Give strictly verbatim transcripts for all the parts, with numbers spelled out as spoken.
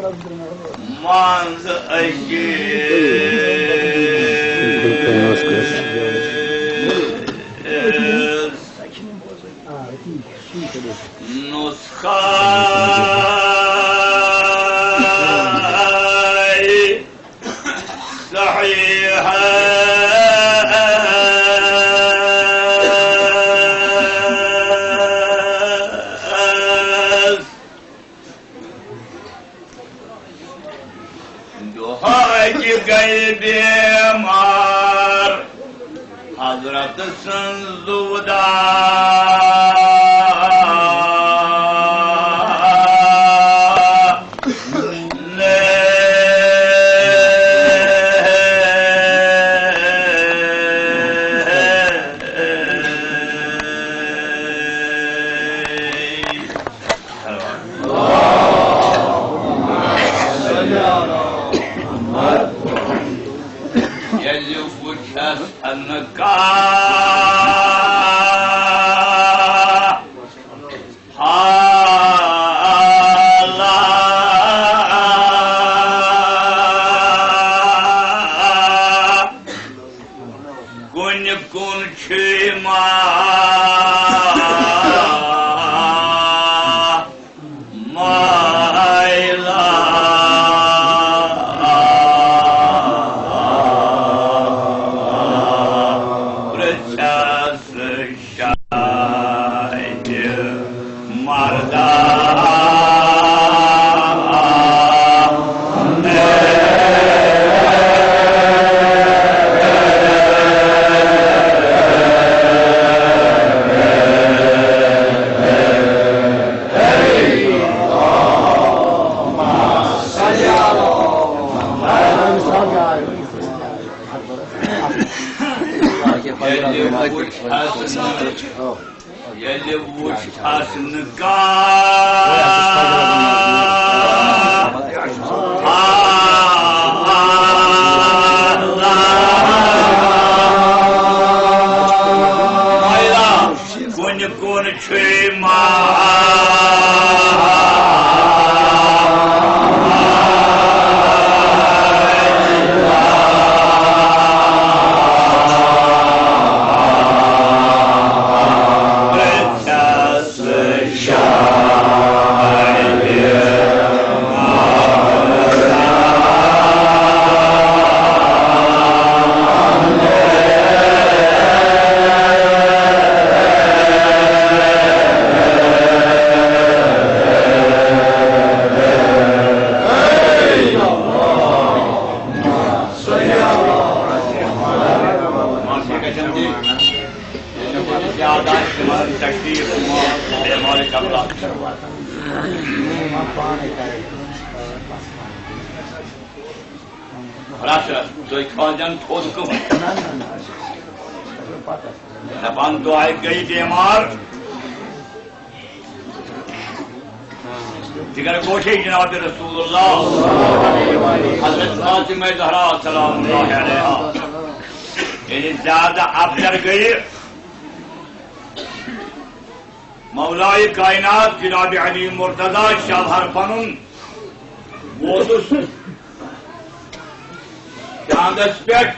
منٛز أکِس نسخہ صحیحس۔ دۄہے گٔے بیمار حضرت سٕنٛز زُو دانہِ۔ ییٚلہِ وٕچھس نہٕ کانٛہہ حالا، کُنہِ کُن چھُے ما مٲیلا، پرٛژھس شاہہِ مردا۔ ییٚلہِ وٕچھ حسن، ییٚلہِ وٕچھ حسن کانٛہہ مٲیلا، کُنہِ کُن چھُے ما رَس رَس، تُہۍ کھٲلۍزٮ۪ن تھوٚد کٕہٕنۍ۔ دَپان دۄہے گٔے بیمار۔ جگر گوشے جناب رسول اللہ حضرت فاطمہ زہرا سلام اللہ علیہا، یعنی زیادٕ افسر گٔیہِ مولائے کائنات جناب علی مرتضی شوہر پنُن ووتُس چاندس پٮ۪ٹھ،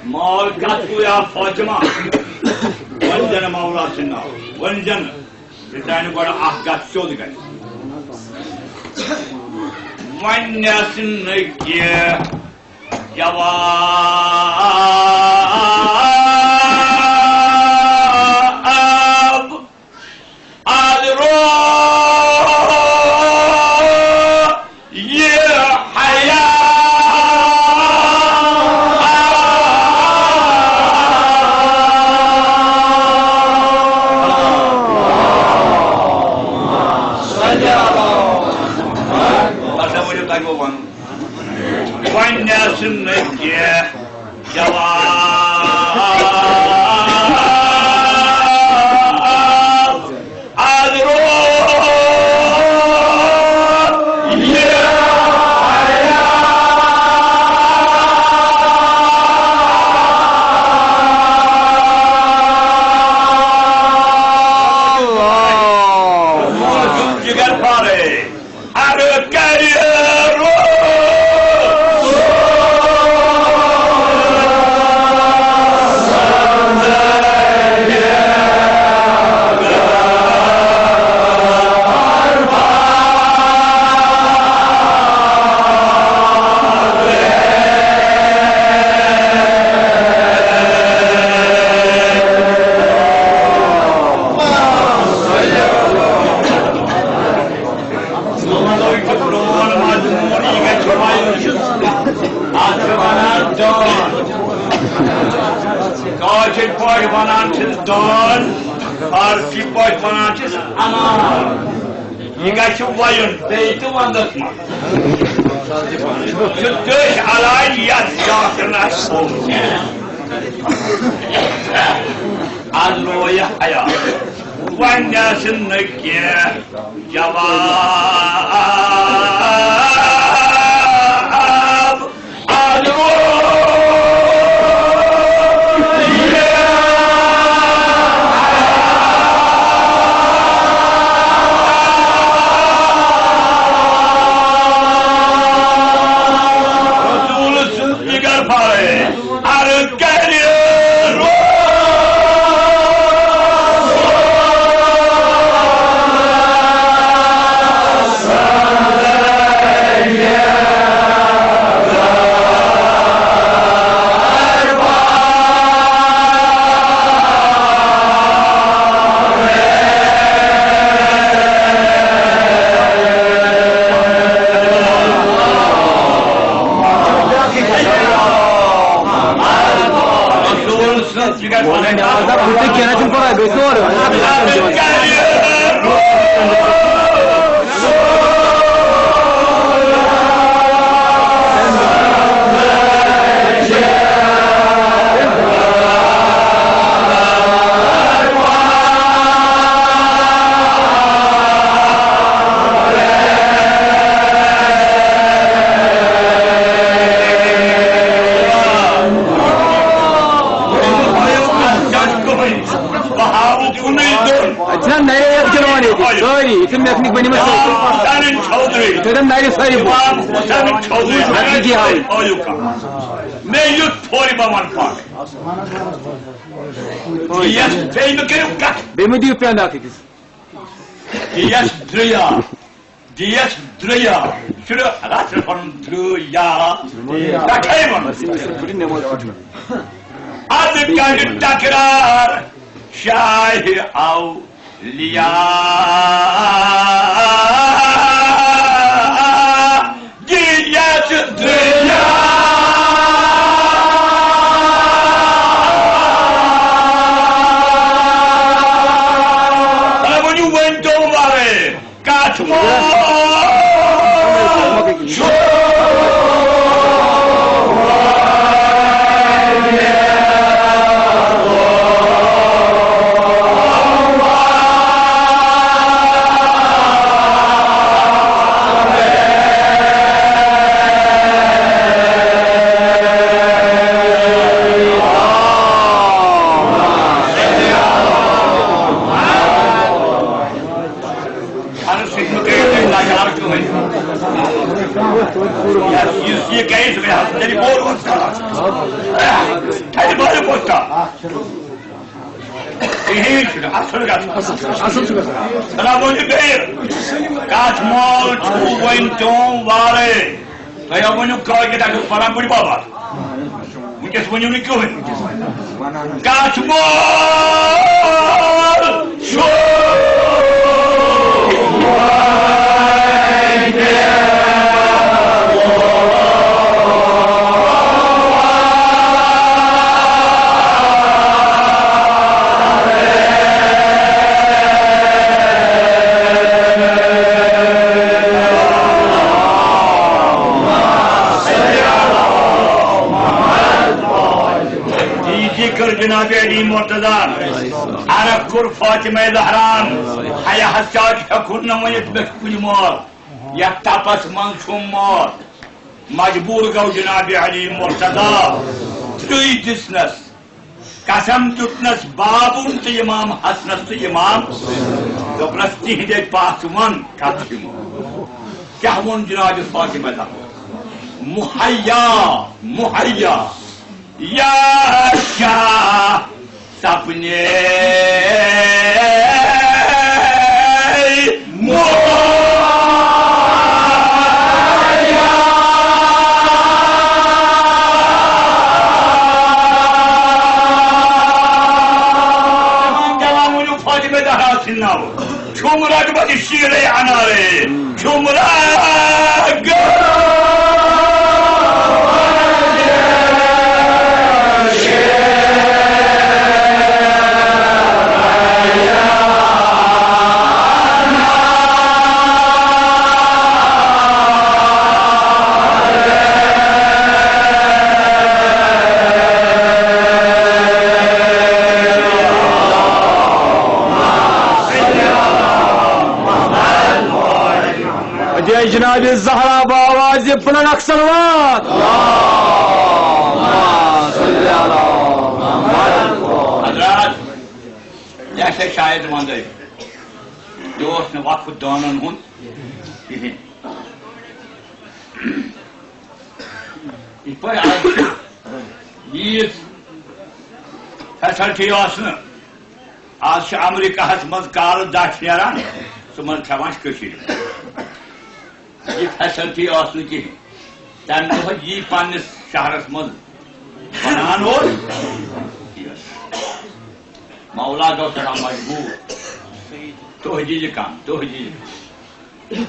مال کتھ گوٚو یا فاطمہ؟ ؤنۍ زن مولا سُنٛد ناو، ؤنۍ زن بہٕ زانہٕ گۄڈٕ اکھ کتھ سیوٚد گژھِ۔ وننس نہٕ کینٛہہ جواب، از رو یہ حیا۔ اچھا، ؤلِو، تۄہہِ گوٚو وَنُن۔ وۄنۍ آسہٕ نہٕ کینٛہہ جواب۔ از رو یہ اللہ۔ جگر پارے۔ ارے یہِ گژھِ وَیُن بیٚیہِ تہِ وَندَس منٛز۔ سُہ دٔچھ علاج یَتھ ڈاکٹرن آسہِ تھوٚومُت۔ از رویہ حیات۔ وۄنۍ آسن نہٕ کینٛہہ جواب۔ از رویہ رسول سٕنٛز فِکر پھرے۔ عرض کرِ رسول سٕنٛز فِکر پھرے۔ کینٛہہ چھُنہٕ پَرواے، گٔے سورُے۔ اچھا، نرے یک جوان ییٚتہِ، سٲری، یِتھۍ میکنِک بَنیمٕتۍ سٲری۔ امام حسین چودھری۔ یِتھۍ تِم نرِ سٲری۔ امام حسین چودھری۔ لَکٹہِ جی ہاوٕنۍ۔ آیُک۔ مےٚ یُتھ تھوڑِ بہٕ وَنہٕ پَتہٕ۔ یَتھ بیٚیہِ مہٕ کٔرِو کَتھ۔ بیٚیہِ مہٕ دِیِو پٮ۪نٛد اَکھ أکِس۔ دیس دریا، دیس دریا، شروع راتھ پنن دریا، دکھے من۔ از کر تکرار شاہ اولیاء، دیس دریا۔ ؤنِو وۄنۍ تو وارے۔ کتھ منٛز چھُ؟ عرض چھُس بہٕ کٔرِتھ تۄہہِ لاچار کٕہٕنۍ۔ یُس یہِ گَرِ چھُ، مےٚ حظ تیٚلہِ بوٚڑ اوس کران۔ تیٚلہِ بوٚڑ اوس کران۔ کِہیٖنۍ چھُنہٕ، اَصٕل گژھان۔ اَصٕل چھُ گژھان۔ جناب، ؤنِو بیٚیہِ، کَتھ مال چھُو وۄنۍ تِم وارَے؟ تۄہہِ ہا ؤنِو کٲلۍ کٮ۪تھ اَسہِ اوس پَران بٕڈِ بَب اَتھ۔ وٕنکٮ۪س ؤنِو نہٕ کٕہٕنۍ۔ کَتھ مال چھُ؟ تیزی کٔر جناب علی مرتضیٰ، عرق کوٚر فاطمہ زہران، حیا حظ کیٛاہ چھُ ہٮ۪کُن نہٕ ؤنِتھ، مےٚ چھُ کُنہِ مال، یَتھ تپس منٛز چھُم مال۔ مجبوٗر گوٚو جناب علی مرتضیٰ، ترٛے دِژنس۔ قسم دیُتنس بابُن تہٕ امام حسنس تہٕ امام، دوٚپنس، تِہنٛدے پتھ وَن کتھ یِمو۔ کیٛاہ ووٚن جناب فاطمہ زہرا؟ مہیا، مہیا، یا شاہ سپنے مہیا۔ جوان ؤنِو فاطمہ زہرا سٕنٛدۍ ناوٕ۔ چھُم رگ بد شیرے انارے، چھُم رگ۔ اے جناب زہرا باواز پنن اکثر وات۔ حضرات، یہِ ہسا شاید وندے۔ یہِ اوس نہٕ وقت دانن ہُنٛد کِہیٖنۍ۔ یِتھ پٲٹھۍ آز چھِ ییٖژ فیسلٹی ٲس نہٕ۔ آز چھِ امریکہس منٛز کالہٕ دَچھ نیران، ژٕ منٛز کھٮ۪وان چھِ کٔشیٖرِ منٛز۔ یہِ فیسلٹی ٲس نہٕ کِہیٖنۍ۔ تَمہِ دۄہ یی پننِس شہرس منٛز بنان اوس، یہِ ٲس۔ مولا گوٚو سٮ۪ٹھاہ مجبوٗر۔ تُہۍ دِیِو کم، تُہۍ دِیِو کم۔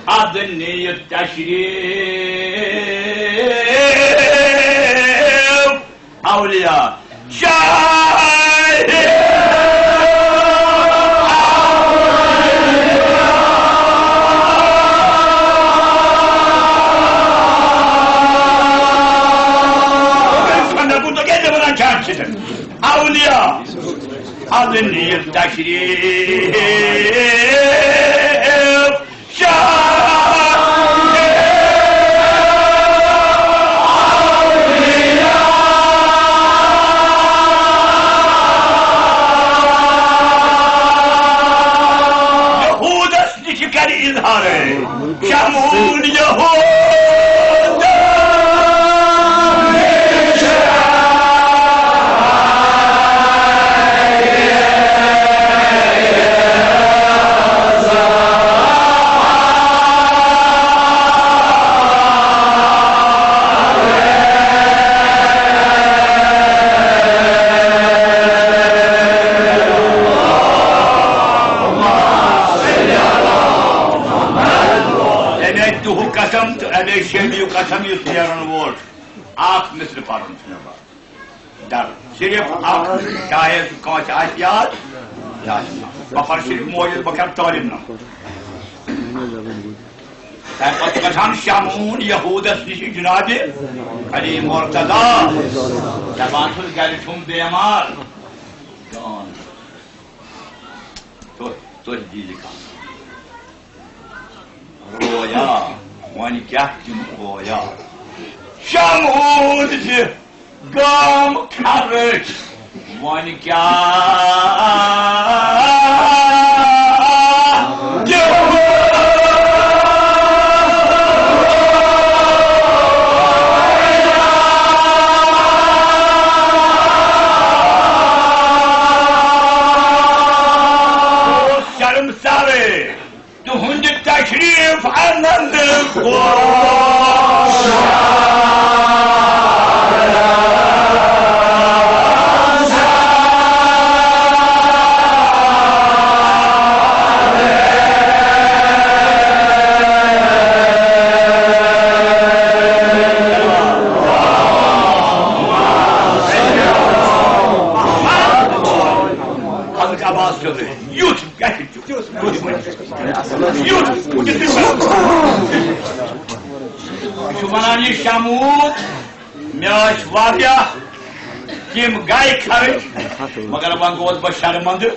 ادنی تشریف اولیاء شاہ۔ اولیاء ادنی تشریف شاہ۔ یہودس نش کر اظہار شمول یہود۔ تَمے دُہُک قسم تہٕ اَمے شٲدی یُک قسم یُس نیرن وول چھُ۔ اکھ مصرٕ پرُن چھُ مےٚ باسان۔ ڈر۔ صرف اکھ، شاید کٲنٛسہِ آسہِ یاد، یاد۔ بہٕ پرٕ صرف موجود، بہٕ کرٕ طٲلب نمبر۔ تَمہِ پتہٕ چھُ گژھان شمعون یہودس نِش جناب علی مرتضی۔ دپان چھُس، گرِ چھُم بیمار۔ جان۔ تُہۍ، تُہۍ دِیِو کانٛہہ۔ رویا، وۄنۍ کیٛاہ دِمہٕ رویا؟ شمعون زِ گام خرٕچ، وۄنۍ کیٛاہ دِمہٕ؟ شرمسارے۔ تُہُنٛد تشریف انن گوٚو۔ حضرت عباس چودھری، یُتھ گژھِ۔ یُتھ۔ یہِ چھُ وَنان، یہِ شمعون، مےٚ ٲسۍ واریاہ تِم گرِ خرٕچ، مگر وۄنۍ گوس بہٕ شرمندٕ،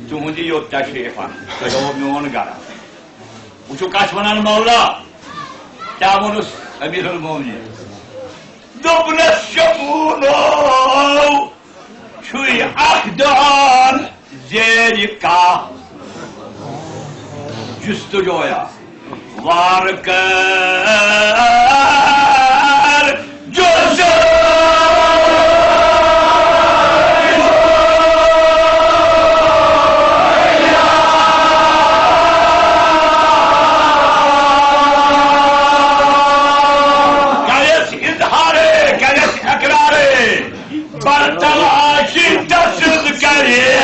تُہُنٛد یہِ یوٚت تشریف اَنُن۔ تۄہہِ گوٚو میون گرٕ۔ وٕچھِو کَتھ وَنان مولا، کیٛاہ ووٚنُس امیر المومنین؟ دوٚپنَس، شمعونو، چھُے اکھ دان زیرِ کاہ۔ جستجویا وار کر جستجو۔ کرس اظہارے، کرس اقرارے۔ برتلاشی دست کرے۔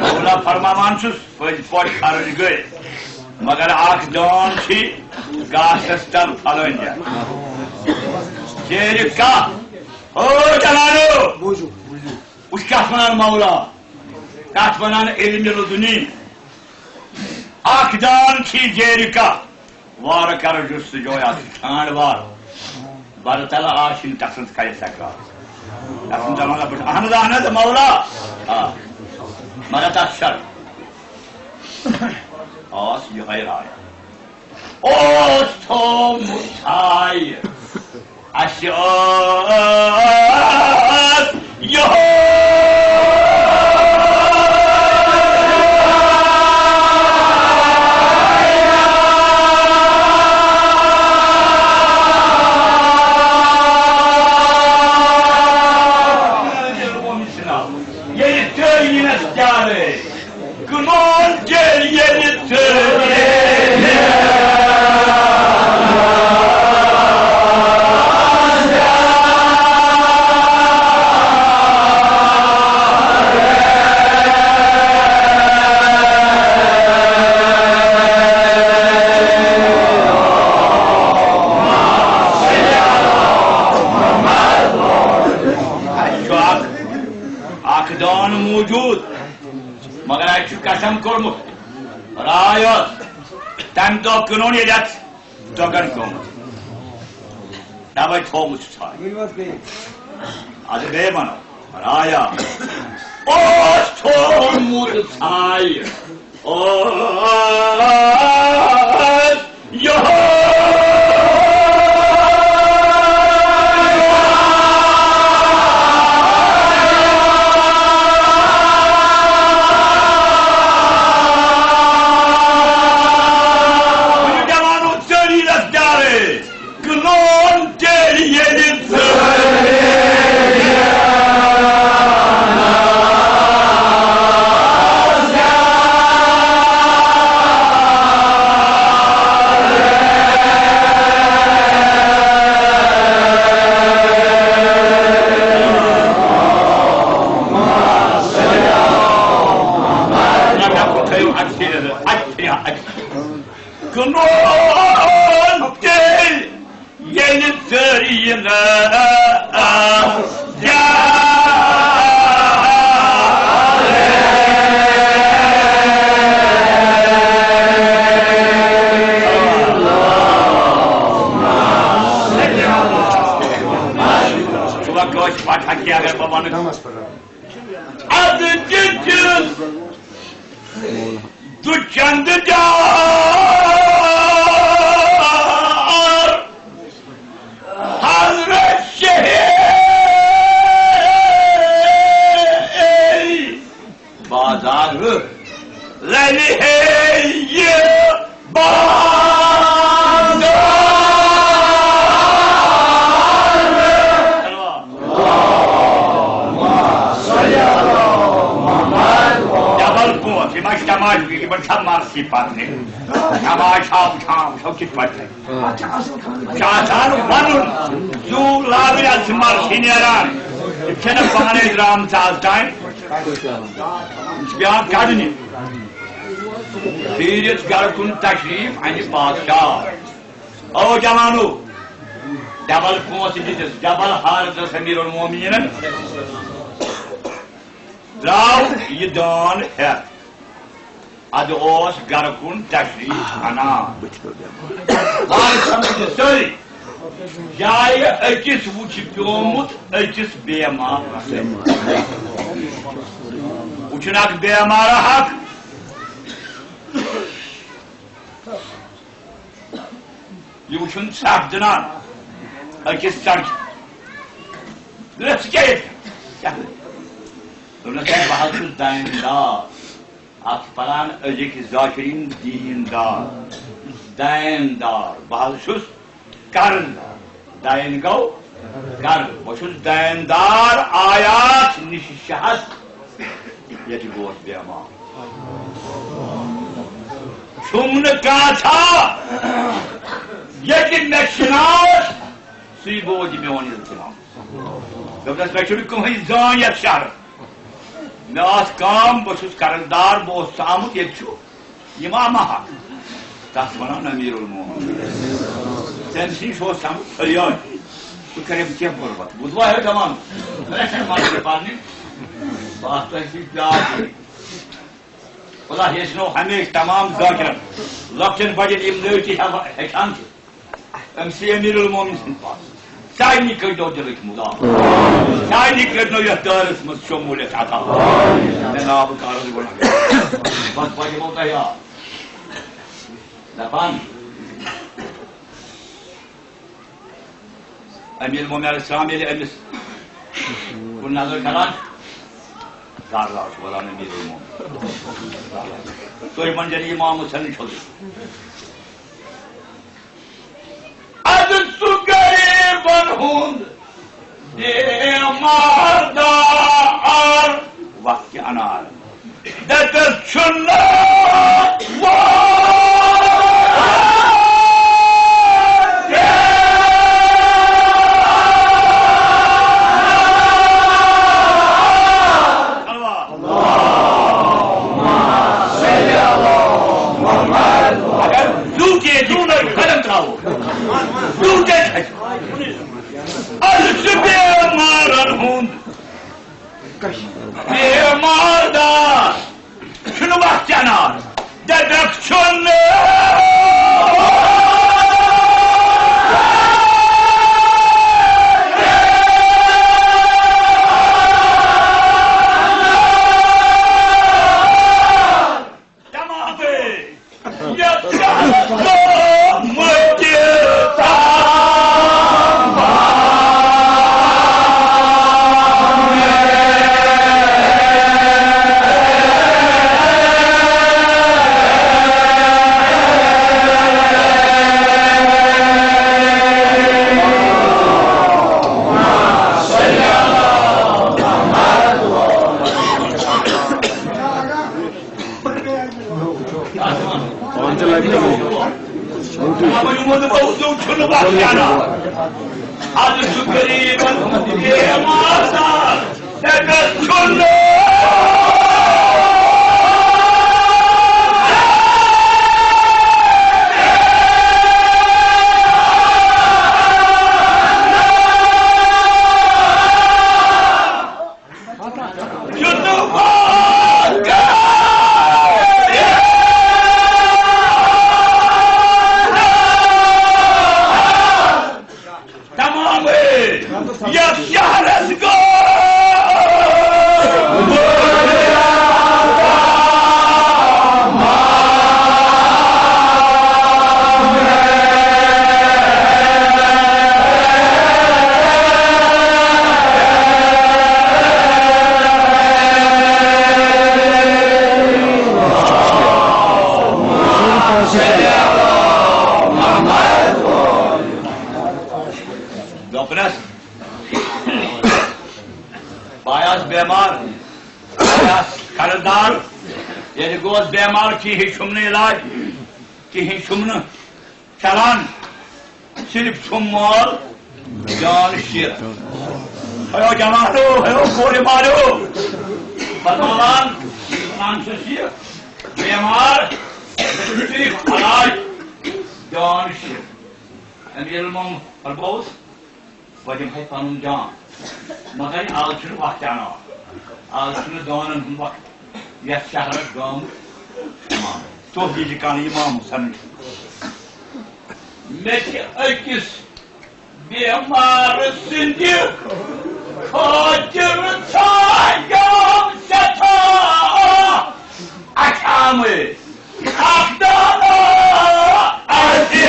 مولا فرماوان چھُس، پٔزۍ پٲٹھۍ خرٕچ گٔے، مگر اکھ دان چھِ گاسس تل پھلٲنۍ جاے۔ زیرِ کاہ۔ او جوانو! کتھ ونان مولا؟ کتھ ونان علم لدنی؟ اکھ دان چھی زیرِ کاہ، وارٕ کرٕ جستجو اتھ ژھانڈ وار۔ برٕ تلہٕ آسِن تسٕنز کرِ سکار۔ تسٕنز زمانہ بہٕ، اہن حظ، اہن حظ، مولا۔ آ۔ مگر تتھ شرط ٲس یِہوٚے راے۔ اوس تھوٚومُت تھایہِ۔ اَسہِ ٲس یِہوٚے۔ ییٚلہِ ترٛٲوِنَس پیٛالے، کٕنون تیٚلہِ ییٚلہِ ژٕ۔ اَسہِ چھُ اکھ، اکھ دان موٗجوٗد۔ مگر اَسہِ چھُ قسم کوٚرمُت، راے ٲس، تَمہِ دۄہ کٕنُن ییٚلہِ اَتھ دۄگن گوٚمُت، تَوَے تھوٚومُت چھُ ژھایہِ۔ اَدٕ بیٚیہِ وَنو، رایا اوس تھوٚومُت ژھایہِ۔ اوس یِہوٚے۔ وۄنۍ دِوان اوس ژٔری رفتارے، کٕنون تیٚلہِ ییٚلہِ ژٔری۔ کٕنون تیٚلہِ ییٚلہِ ژٔرۍ یِنَس جان۔ صبح کٲشِر پٲٹھۍ ہٮ۪کہِ اگر بہٕ وَنہٕ۔ اَدٕ دِژٕس دُچند ڈار حضرت شیخ بازار لَلہِ ہے یہِ بازار۔ ڈبل پونٛسہٕ، یِم ٲسۍ تماشہٕ، یِمن چھا مرثی پرنہِ؟ تماشہٕ ہاو وٕچھان، وٕچھو کِتھ پٲٹھۍ چھِ۔ چھِ آسان وَنُن، زوٗ لاگٕنۍ، اَتھ چھِ مرثی نیران۔ یِم چھِنہٕ پانے درٛامژٕ آز تام۔ یِم چھِ پٮ۪وان کَڑنہِ۔ پھیٖرِتھ گرٕ کُن تشریٖف اَنہِ بادشاہ۔ او جوانو، ڈبل پونٛسہٕ دِتِس، ڈبل ہار دِژ امیر المومنینن۔ درٛاو یہِ دان ہٮ۪تھ، اَدٕ اوس گرٕ کُن تشریٖف اَنان۔ آز سمجھ سٲری، جایہِ أکِس وُچھِ پیومُت أکِس بے مارس۔ وُچھُن اکھ بے مارا حق۔ یہِ وٕچھُن ژھٹھ دِنان أکِس ژَٹہِ۔ دوٚپنَس، "ژٕ کیٛاہ ییٚتہِ کَران؟" دوٚپنَس، "ہے، بہٕ حظ چھُس دانہِ دار۔ اَتھ چھِ پَران أزِکۍ ذاکرین دیٖن دار، دین دار۔ بہٕ حظ چھُس قرض دار۔ دین گوٚو قرض۔ بہٕ چھُس دین دار آیات نِش شہس، ییٚتہِ گوس بے مار۔ چھُم نہٕ کانٛژھا، ییٚتہِ مےٚ شِناس، سُے بوزِ میون التمام۔" دوٚپنَس، "مےٚ چھُنہٕ کٕہٕنۍ زٲنۍ یَتھ شہرَس۔ مےٚ ٲس کٲم، بہٕ چھُس قرض دار، بہٕ اوسُس آمُت، ییٚتہِ چھُ یِم اَمہٕ حق۔" تَتھ وَنان أمیٖر المومنیٖن۔ تٔمۍ سٕے چھُ اوس آمُت فریاد۔ بہٕ کَرٕ یِم کینٛہہ غُربت۔ بوٗزوا ہے جوان؟ مَرضی پَنٕنۍ۔ بہٕ آسہٕ تۄہہِ سۭتۍ پیار کٔرِتھ۔ خۄدا ہیٚچھنو ہمیشہِ تمام ذاکرن، لۄکٹٮ۪ن بڑٮ۪ن یِم نٔوۍ تہِ ہٮ۪وان، ہیٚچھان چھِ۔ أمۍ سٕے امیر المومن سٕنٛدۍ پاس۔ سارنٕے کٔرۍنو دِلٕکۍ مُراد۔ سارنٕے کٔرۍنو یتھ دٲرس منٛز شموٗلیت عطا۔ مےٚ ناو کارس گۄڈٕ۔ بس بہٕ دِمو تۄہہِ یاد۔ دپان، امیر المومن علیہ السلام ییٚلہِ أمِس کُن نظر کران، کر راو چھُ وَنان امیر المومن۔ تُہۍ ؤنۍ زٮ۪ن امام حسین چھُ۔ از سُہ غریبن ہُنٛد بیمار دار۔ وقت انار۔ دَپٮ۪س چھُنہٕ وۄنۍ۔ اگر زُو تہِ ییٚتہِ قدم ترٛاوو، زُو تہِ کھسہِ۔ از چھُ بیمارن ہُنٛد بیمار دار۔ چھُنہٕ وقت چنان، دَپٮ۪کھ چھُنہٕ۔ تمامٕے یَتھ شہرس گوٚمُت تام۔ تمامٕے یَتھ شہرس گوٚو۔ دوٚپنَس، بہٕ آیاس بٮ۪مار، بہٕ آیاس قرض دار۔ ییٚلہِ گوس بٮ۪مار، کِہیٖنۍ چھُم نہٕ علاج، کِہیٖنۍ چھُم نہٕ چلان، صرف چھُم مال جان شیر۔ ہیو جوانو، ہیو کورِ مالیو، فرماوان، انسان چھُس یہِ بٮ۪مار، صرف علاج جان شیر۔ امیر المومن فرمووُس، بہٕ دِمہٕ ہے پنُن جان، مگر از چھُنہٕ وقت چاناوان، از چھُنہٕ دانن ہُنٛد وقت۔ یتھ شہرس گامُک امام، تُہۍ یہِ چھِ کانٛہہ امام حسن۔ مےٚ چھِ أکِس بیمار سٕنٛدِ خٲطرٕ ژھانٛڈان سٮ۪ٹھاہ اچھامٕے۔ اکھ دانا اَتہِ۔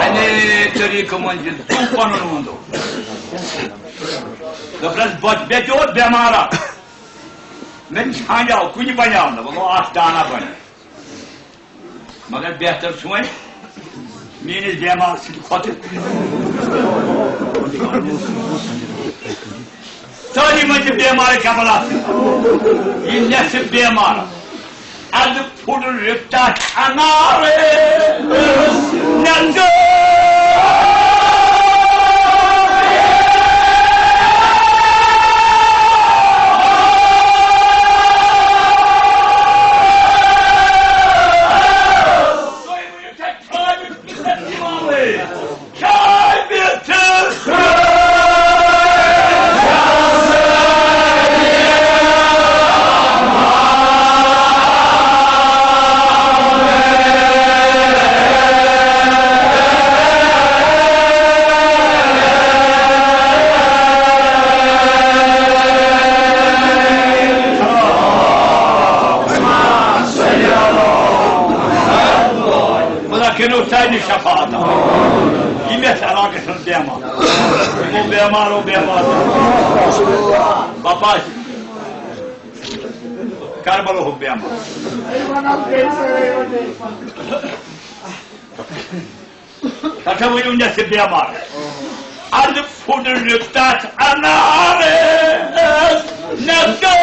اَمے طریٖقہٕ منٛز ییٚلہِ تِم پَنُن ووٚن۔ دوٚپنَس، بہٕ، مےٚ تہِ اوس بٮ۪مار اَکھ۔ مےٚ ژھانٛڈیو، کُنہِ بَنیو نہٕ۔ وۄنۍ گوٚو اَکھ دانا بَنہِ۔ مگر بہتر چھُ وۄنۍ میٛٲنِس بٮ۪مار سٕنٛدِ کھۄتہٕ۔ سٲری منٛز چھِ بٮ۪مارِ قبل آسان۔ یہِ نٮ۪صٕف بٮ۪مار۔ اَدٕ پھُٹ رِتھ تَتھ اَنارَس نٮ۪نٛدٕ۔ شفاعت۔ یِم یَتھ علاقَس منٛز بیمار، یِمو بیمارو بیمار۔ بَپا کربلہُک بیمار۔ تَتھ ؤنِو نٮ۪صٕف بیمار۔ اَدٕ پھُٹرِ تَتھ اَنارَس نٮ۪صٕف۔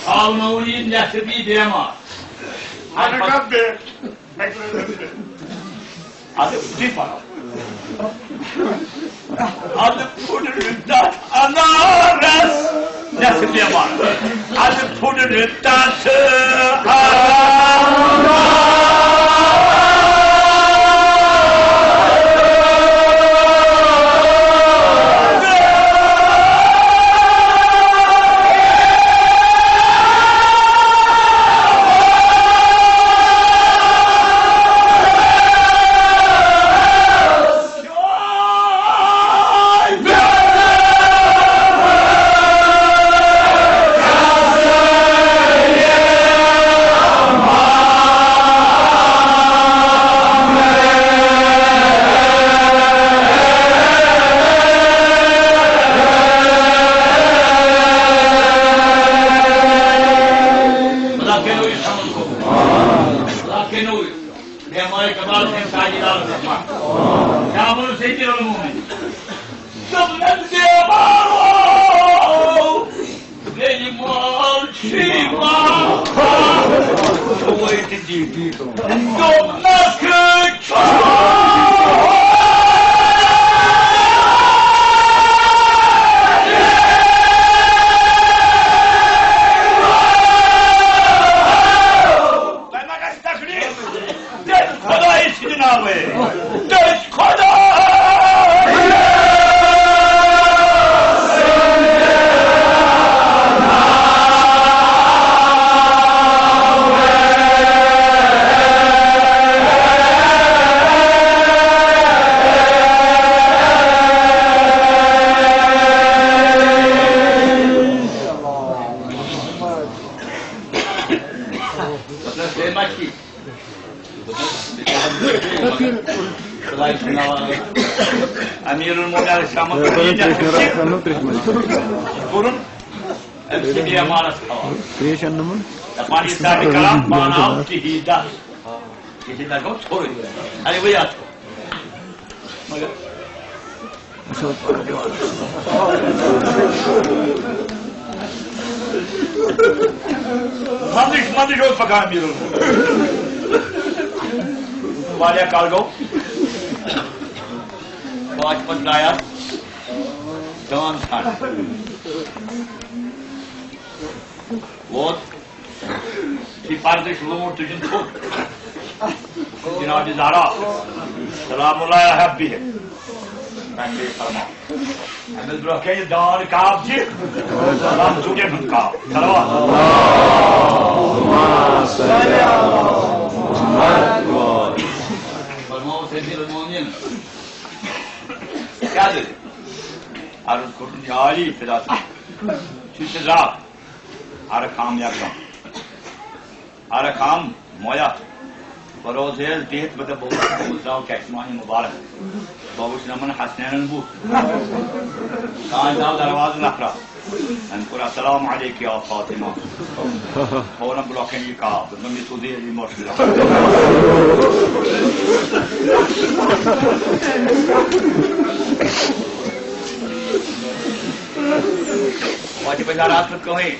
آوناوُن یہِ نٮ۪صٕف یہِ بیمار۔ اَدٕ کَتھ بیٚیہِ؟ اَدٕ تہِ پَرو۔ اَدٕ پھُٹرِ تَتھ اَنارَس نٮ۪صٕف بیمار۔ اَدٕ پھُٹرِ تَتھ اَنارَس۔ بیمارِ کمال سٕنٛدِ ساجِد عالم رحمان۔ کیٛاہ ووٚن سیدِ المومنین؟ دوٚپنَس، بیمارو، ییٚلہِ مال چھُ یِوان، دوٚپنَس، چھُ تۄہہِ ما گژھِ تکلیف؟ تٔمۍ خۄدایہِ سٕنٛدِ ناوٕ۔ تٔمۍ خۄدایہِ۔ امیر المومنین علیہ السلام کوٚرُن أمۍ سٕے بیمارس حوالہٕ۔ تریش اَنہٕ نہٕ وۄنۍ۔ دَپان، یہِ صاحبِ کلام پانہٕ آو کِہی دَس۔ کِہی دَس گوٚو ژھوٚرُے۔ اَرے وۄنۍ اَتھ۔ مگر منٛزٕے، منٛزٕے اوس پکان میٖرُن۔ واریاہ کال گوٚو۔ پانٛژِ پتہٕ درٛایس دٲن ژھانٛڈ۔ ووت۔ یہِ پردٕچ لوٗنٛڈ تُجِن تھوٚد۔ جناب زہرا، سلام اللہ علیہ بِہِ۔ تَمہِ بیٚیہِ فرماو۔ أمِس برٛونٛہہ کَنہِ دان کاپ دِ۔ سلام ژوٗرِن ہُنٛد کاپ۔ صلوات۔ فرماو سید المومنین۔ کیٛاہ دٔلیٖل؟ عرض کوٚرُن، یا علی، فدا تُہۍ۔ چھُ سُہ رب۔ عرق عام یکدم۔ عرق عام مویا۔ بہٕ روزٕ ہے بِہِتھ، بہٕ دَپہٕ، بہٕ وٕچھٕ، بہٕ وٕچھناوٕ کیٛاہ چھُ میٛانہِ مُبارک۔ بہٕ وٕچھناوَن حسنینَن بُتھ۔ کانٛہہ درٛاو دروازٕ نفرا۔ أمۍ کوٚر، السلام علیکِ یا فاطمہ۔ فوراً برٛونٛہہ کَنہِ یہِ کاو۔ دوٚپُن، مےٚ سوٗزُے علی مرشد۔ وۄنۍ چھِ بازار آسنہٕ کٕہٕنۍ۔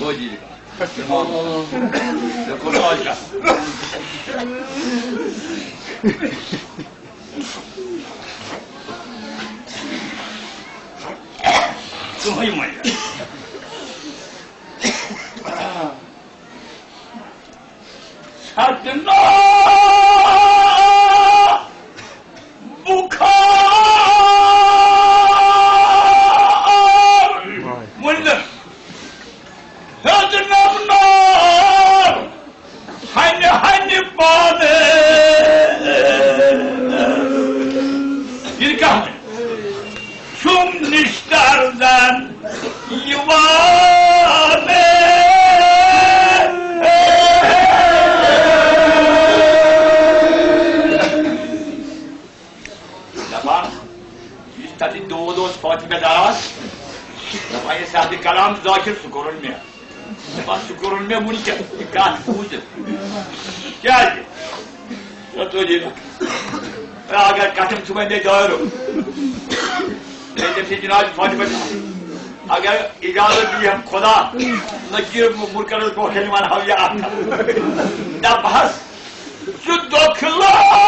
گوٚو جی۔ مےٚ کوٚر عٲش کَتھ۔ ژٕ ہٲیِو وۄنۍ۔ سَتنا بُخار وُنہِ ہیوٚتنَم نار ہَنہِ ہَنہِ پانہٕ۔ یہِ کَتھ چھُم نِشتَر زَن یِوان۔ دَپان، یُس تَتہِ دود اوس فاطمہ زہراہَس، دَپان، یہِ صاحبِ کلام ذاکر، سُہ کوٚرُن مےٚ۔ دَپان، سُہ کوٚرُن مےٚ وٕنکٮ۪س، یہِ کَتھ بوٗزِتھ۔ کیٛازِ؟ اگر کتھم چھُ وۄنۍ مےٚ دٲرُن۔ مےٚ تٔمۍ سٕنٛدِ جناب فاطمہ، اگر اجازت دی ہم خدا، نہ کہ مُرکَرَس برونٛہہ کَنہِ وَنہٕ ہاو یہِ اَتھ۔ دَپہَس، ژٕ دۄکھٕ لال۔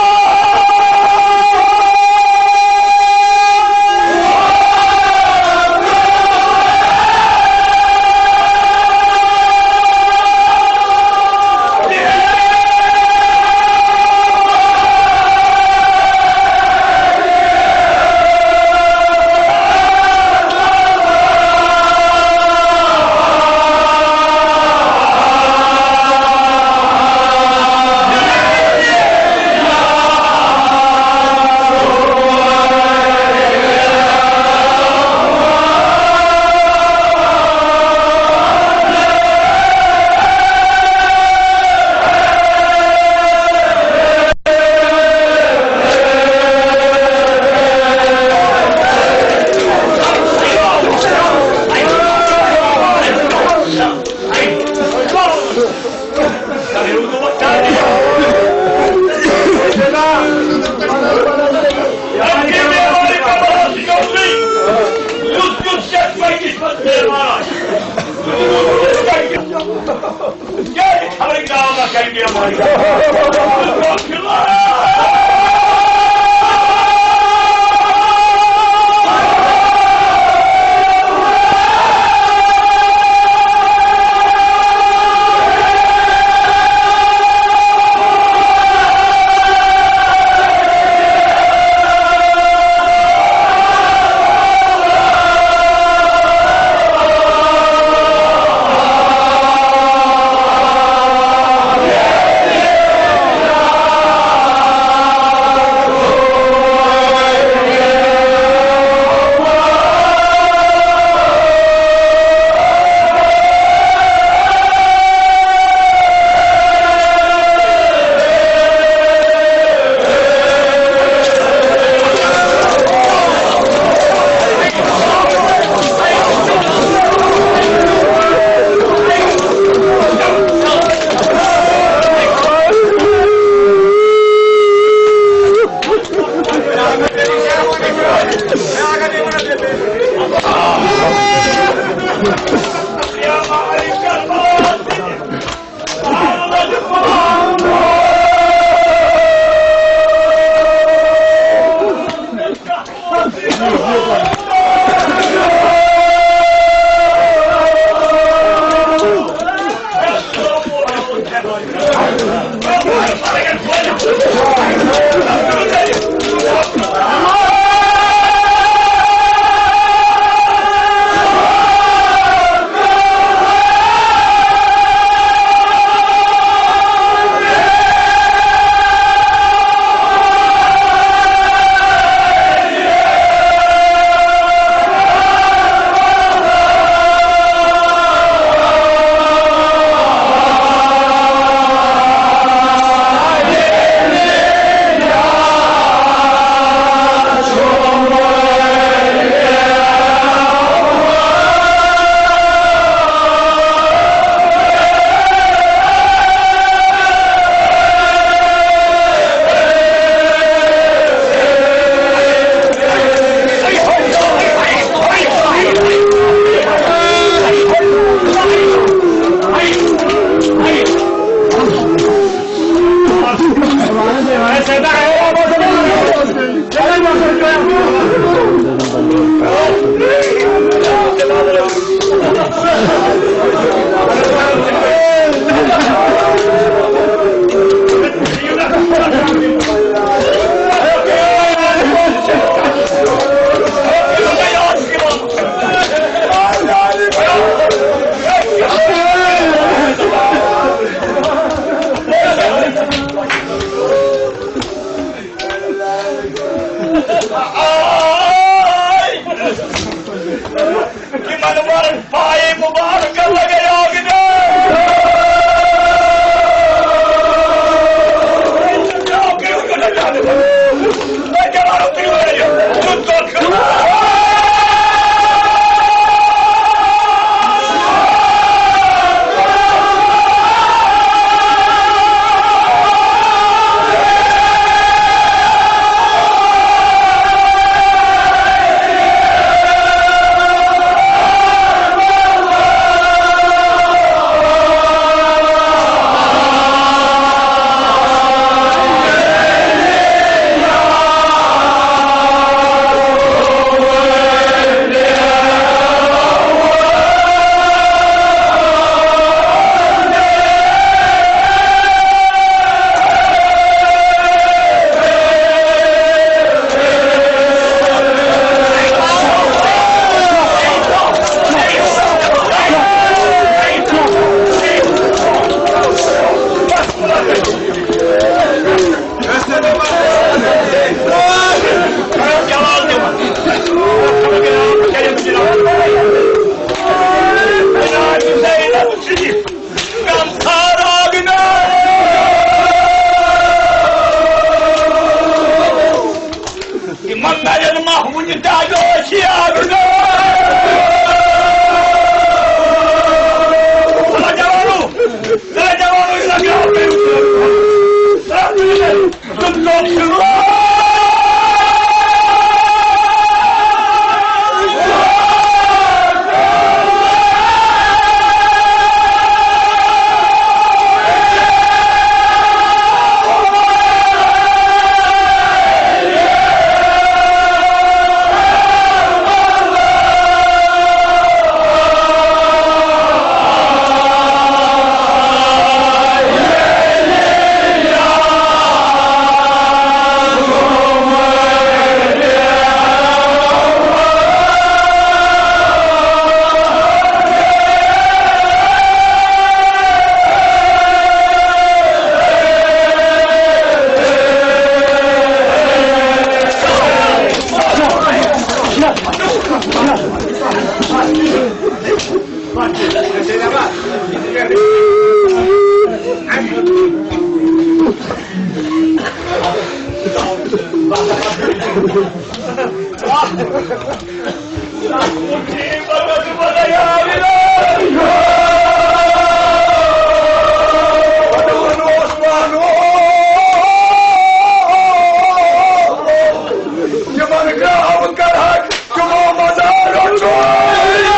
یِمن گرٛاہن کرہکھ تِمو مزارو چوری۔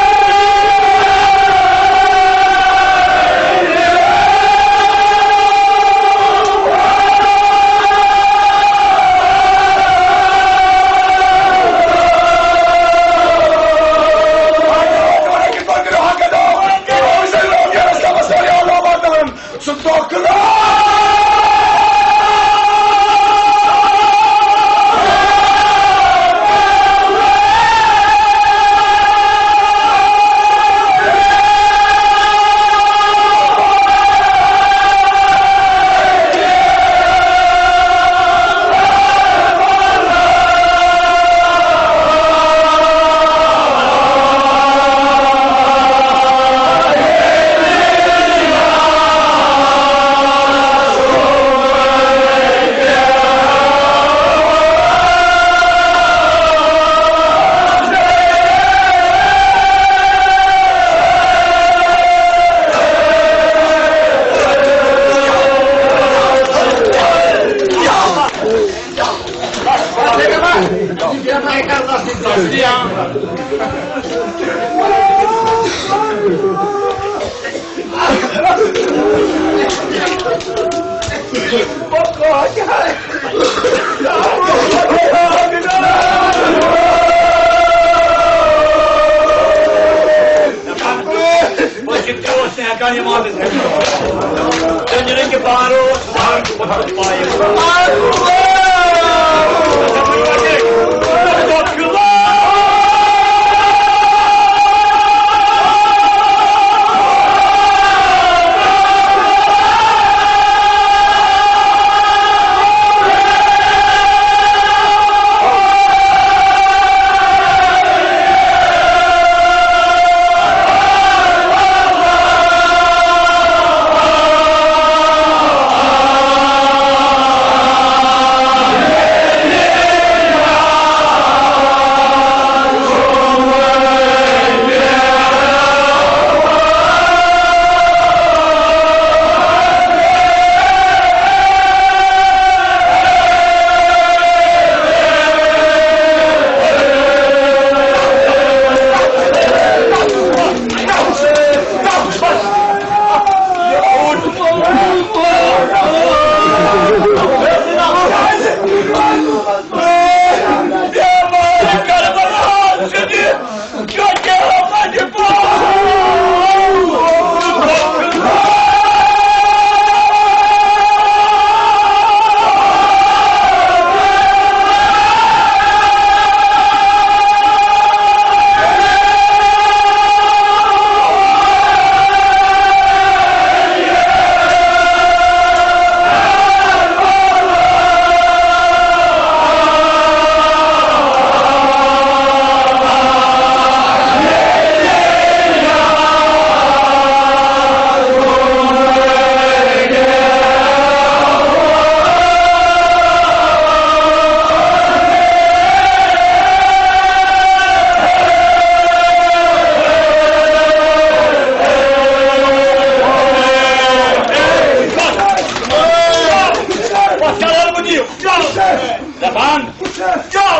سُہ دۄکھٕ بہٕ کِتھ کٔنۍ اوس نہٕ ہٮ۪کان یہِ واپس کٔرِتھ؟ تٔمۍ نہٕ کہِ بار اوس، بار چھُ پَتہٕ پایہِ۔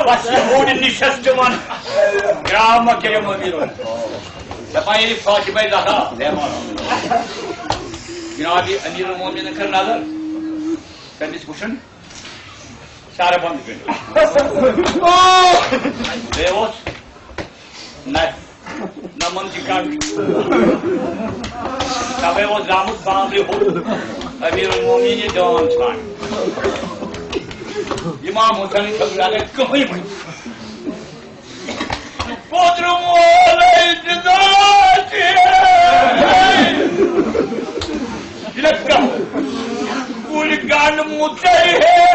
بس یہودی نشست تِمن گرام کریم امیرن۔ دپان ییٚلہِ فاطمہ زہرا بیمار۔ جناب امیر المومنین کٔر نظر، تٔمِس وٕچھُن شارٕ بنٛد کٔرِتھ۔ بیٚیہِ اوس نہ نمن تہِ کر۔ تَوَے اوس درٛامُت بامبرِ ہوٚت امیر المومنین یہِ جان ژھانٛڈ۔ امام حسین چھُنہٕ لگان کٕہٕنۍ وۄنۍ۔ قدر وولے جزاتی۔ لگا گُلۍ گنٛڈ مُژَے ہے۔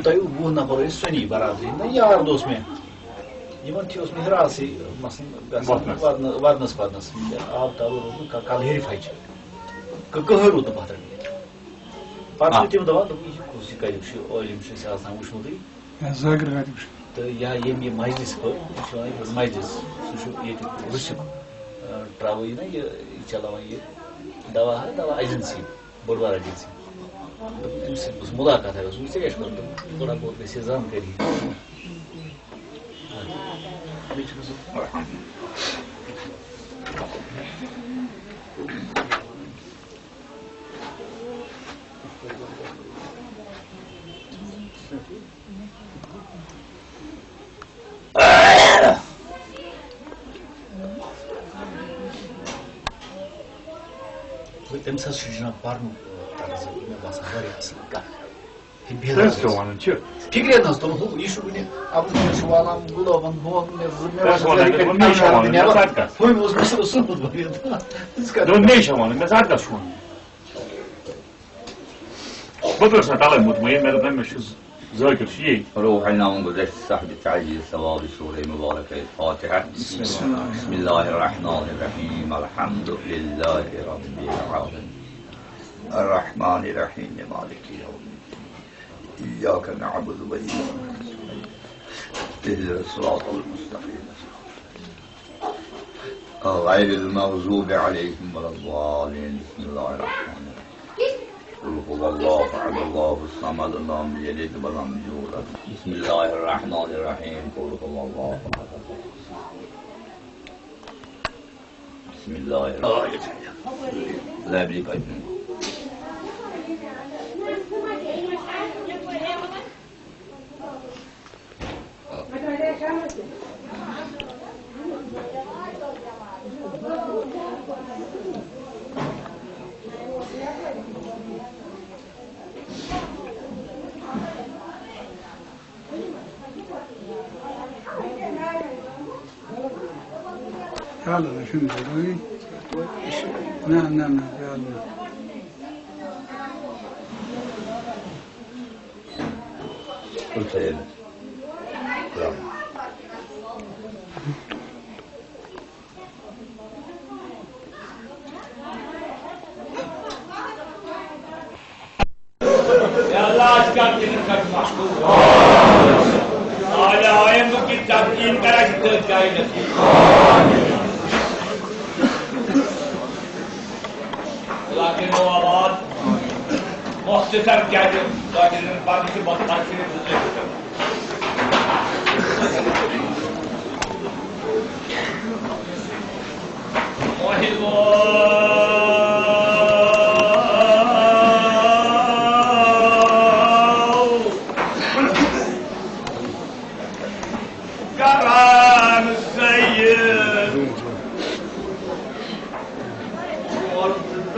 تۄہہِ وُہ نفر ٲسۍ سۄنی برابری، نہ یار دوس مےٚ، یِمن تہِ اوس مےٚ ہراسٕے مثلاً گژھان وۄتھنس۔ ودنہٕ-، ودنس پدنس، آب تَلہٕ روٗد نہٕ ک-، کلہٕ ہیٚرِ پھچہِ، ک-، کٕہٕنۍ روٗد نہٕ پتھر۔ پتہٕ چھِ آ۔ تِم دپان، دوٚپُن، یہِ کُس یہِ کریُک چھُ، عٲلِم چھُ اَسہِ آسان وٕچھمُتٕے۔ یا زاگرٕ ہاتہِ وٕچھ۔ تہٕ یا ییٚمۍ یہِ مجلس کوٚر، یہِ چھُ وَنان، یہِ کوٚر مجلس، سُہ چھُ ییٚتیُک رُسیُک، آ، ٹرٛاوٕے نہ یہِ، یہِ چلاوان یہِ دوا ہا، دوا ایجنسی، بٔڑ بار ایجنسی۔ دوٚپُن، أمِس سۭتۍ گوٚژھ مُلاقات ہا گژھُن، ژےٚ کیٛاہ چھُ کَرُن؟ دوٚپُن، تھوڑا بہت گژھِ ہے زانکٲری۔ آ، بیٚیہِ چھُ گژھُن۔ تٔمِس حظ چھُ جناب پَرنُک طرز، مےٚ باسان، واریاہ اَصٕل کَتھ۔ ہے، بیٚیہِ تٔمِس حظ کیٛاہ وَنُن چھِ؟ فِکرِ نہ حظ توٚرُن ہُہ، یہِ چھُ وٕنہِ عبدالکبیر چھُ والان، گُلابن دۄہَن مےٚ زٕ، مےٚ تٔمِس باسان، وَنُن، گرِکٮ۪ن دوٚپُن، مےٚ چھا وَنُن، مےٚ نیران۔ ساتہٕ کَتھ؟ ہُمۍ اوس مےٚ صُبحس سوٗزمُت واریاہ دۄہ۔ تٔمِس کَتھ؟ دوٚپُن، مے چھا وَنُن، مےٚ ساتہٕ کَتھ چھُ وَنُن؟ بہٕ کٔرٕس نہ تَلَے مطمئن، مےٚ دوٚپ نہ، مےٚ چھُ ذٲکِر چھُ یی۔ روح ناوُن گُزشتہٕ صحبِ تعجیل ثواب سورہ مبارکہ فاتحہ۔ بسم اللہ۔ بسم اللہ الرحمن الرحیم۔ الحمد للہ رب العالمین۔ الرحمن الرحیم۔ مالک یوم الدین۔ ایاک نعبد و ایاک نستعین۔ اهدنا الصراط المستقیم۔ غير المغضوب عليهم ولا الضالين. بسم الله الرحمن الرحيم. قل هو الله أحد، الله الصمد، لم يلد ولم يولد. بسم الله الرحمن الرحيم. قل هو الله أحد. بسم الله الرحمن الرحيم. لا يبليك أجمعين. چلو، نہ چھُنہٕ ضروٗری۔ نہ، نہ، نہ، چلو۔ یا اللہ، اَسہِ کر دِنہٕ خٲطرٕ مخلوق۔ آلِ آیندُک یہِ تقدیٖم کر اَسہِ تٔتھۍ جایہِ نصیٖب۔ علاقہٕ نوآباد مختصر کیٛازِ تاجرن پتہٕ چھِ بخار شریف زٕ ژور۔ کران سید مرتضی۔